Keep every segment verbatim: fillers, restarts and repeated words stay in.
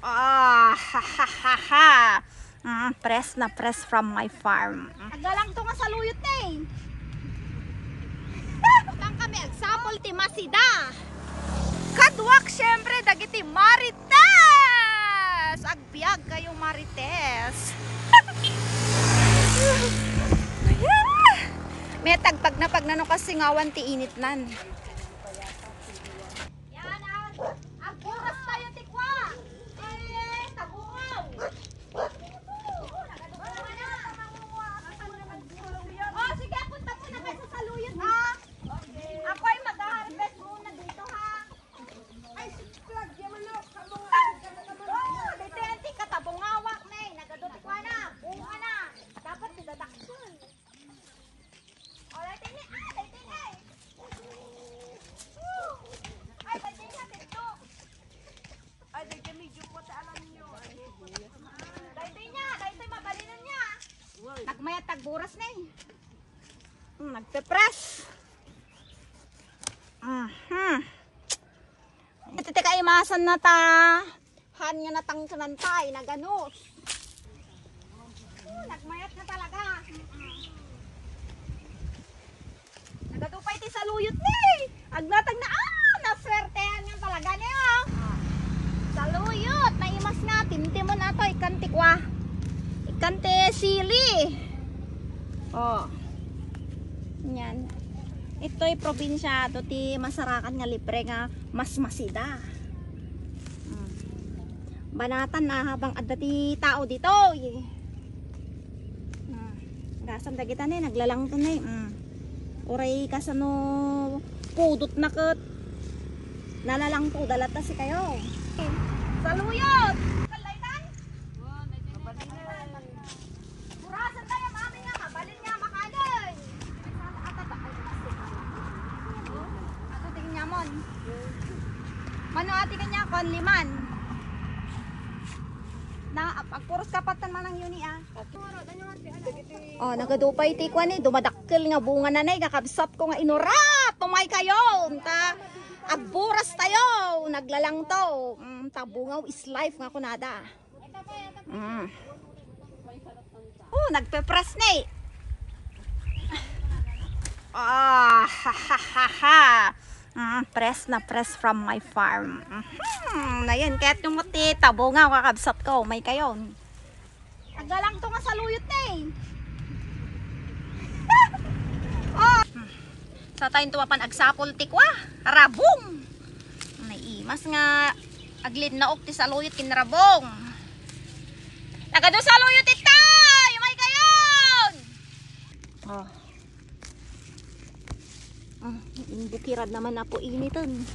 Ah, ha, ha, ha, ha. Mm, press na press from my farm. Aglalang to nga saluyot na eh. Tan kami agsapol ti masida. Kaduak, siyempre, dagiti Marites. Agbiag kayo, Marites. May tagpagna-pagna no kasi ngawan ti initnan. Yan, ah. Agburas tayo, tikwa. Eh, tabungaw. Oh, sige, punta muna kayo sa saluyot, ha? Ako ay mag-harvest muna dito, ha? Ay, siklag, yung manok, tabungaw. Oh, dito yan, tika, tabungawak, may. Nagado, tikwa na, bunga na. Dapat didadaksan. Oh, daytoy ni, ah, daytoy ni. Ay, daytoy ni, Tito. Ay, daytoy medyo puti, alam niyo. Daytoy niya, daytoy mabalinan niya. Nagmayat, tagburas na eh. Hmm, nagpe-press. Mhm. Iti ti kaimasan na ta. Han nga natangkanan tay, naganus. Oh, nagmayat na talaga. Mm-mm. Nagadupay ti saluyot ni. Agnatag na, ah, naswertehan nga talaga ni, oh. Saluyot, naimas nga, timtimon ato, ikan ti kwa. Ikan ti sili. Oh. Yan. Ito'y probinsya, ato ti masarakan nga libre nga mas masida. Mm. Banatan na habang adda ti tao ditoy. Mm. Gasam dagita ni, naglalangto ni. Mm. Uray kasano pudot na ket nalalangto, dalata si kayo. Saluyot! Kallaytan? Burasan tayo, mami nga, mabalin nga, makanin. Ato, tingin niya, mon. Mano, ati kanya, kon liman. Na, ag-, agpuros ka patan manang yuni, ah. Oh, nagadupay ti kwan, eh, dumadakkel nga bunga na, nay, kakabsat ko nga inurat. Tumay kayo, ta, agburas tayo, naglalangto. Mm, ta bungaw is life nga kunada. Mm. Oh, nagpe-press ni. Ah, ha, ha, ha, ha. Mm, press na press from my farm. Mhm. Na yan, kahit yung muti, tabungaw, kakabsat ko, may kayon. Aglalang to nga saluyot ni. Oh. Sa tayo ito mapan agsapol ti kwa, rabong. Naimas nga aglinnaok ti saluyot ken rabong. Nagadu saluyot itay! May kayon! Oh. Ah, bukirad naman apo initen.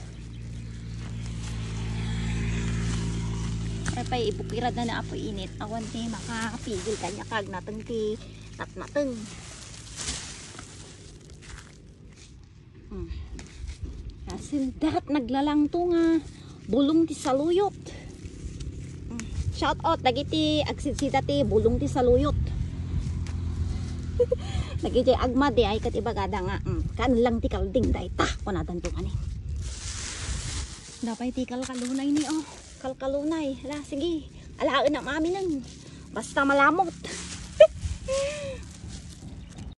Ay pay, ibukirad na na apo init. Awan ti makapigil kanya kag nateng ti tatnateng. Hmm. Asin dat naglalangto nga bulong ti saluyot. Hmm. Shout out dagiti agsidsida ti bulong ti saluyot. Dagiti agmadi ay ket ibagada nga, hmm, kan lang ti kalding dayta, kunadan to kani. Dapay ti kalkalunay ni, oh. Kalkalunay. Ala, sige. Alaen na maminen. Basta malamot.